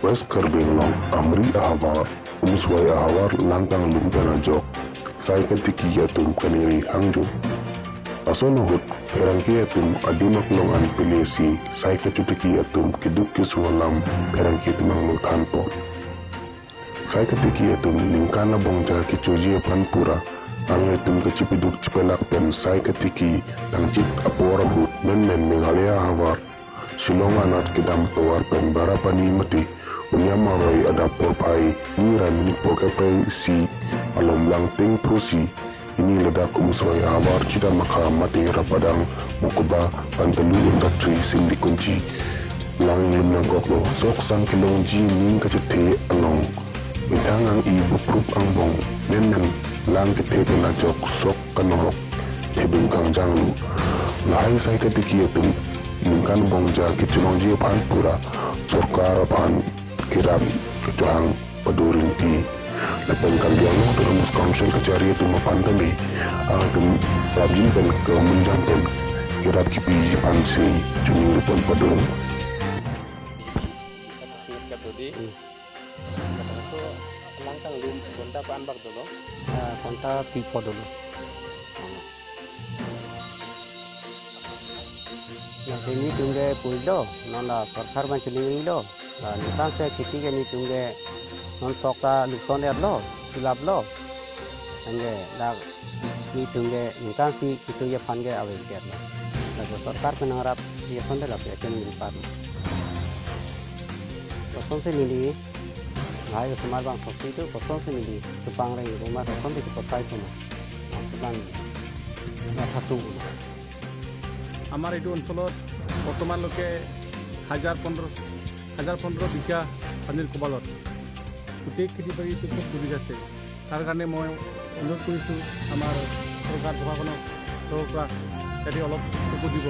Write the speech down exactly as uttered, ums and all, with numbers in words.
West Karbi Anglong Amri ahavar, Umswai ahavar langtang lum pen ajok sai katiki atum kaningri hangjo. Lason ahut pherangke atum adim aklong an pele si sai kachotiki atum keduk keso alam pherangke atum angno thanpo. Sai katiki atum ningkan abongja kechoji aphan pura, angre atum kachipiduk chipelak pen sai katiki nangchit apor ahut menmen Meghalaya ahavar Shillong anat kedam tovar pen Barapani mate Umiam aroi adap porphai ni ra minit porkep phai isi alom langteng prusi, pini ladak Umswai ahavar Chidamakha mate Rapadang, Mokoba, Pantalu, Umtatri, Simlikunchi lang lum nangkoklo. Sok sang kelongji ning kachethe along methang ang-i buprup angbong menmen lang kethe pen ajok sok kanohok thedung kangjanglo. Lahai sai katiki atum ningkan abongja kechelongji aphan pura sorkar aphan kerap kechohang pado rinti. Lapen Karbi Anglong Autonomous Council kachari atum aphan tame, angtum rapjin pen kemunjang pen kerap kepiji aphan si choningri pon pado. Langtang lum ghonta ko-an bak dolo? Ah, ghonta phli pho dolo. Lasi netum ke puilo, non la sorkar abang choningrilo. La ningkan si kheti ke netum ke non sok ta lukson etlo, sulaplo. Anke dak netum ke ningkan si kechoji aphan ke ave etlo. Laso sorkar pen nangrapji asonte lapu achen ningkan. Kosonsi neli, lahai osomar abang throksi tu kosonsi neli chepangre, rumah kosonsi chepasai kono. Laso abang matha sung. আমাৰ এইটো অঞ্চলত বৰ্তমানলৈকে হাজাৰ পোন্ধৰ, হাজাৰ পোন্ধৰ বিঘা পানীৰ কঁবালত গোটেই খেতি বাৰীটো খুব ডুবি আছে। তাৰ কাৰণে মই অনুৰোধ কৰিছোঁ আমাৰ চৰকাৰ প্ৰশাসনৰ তৰফৰ পৰা যাতে অলপ চকু দিব।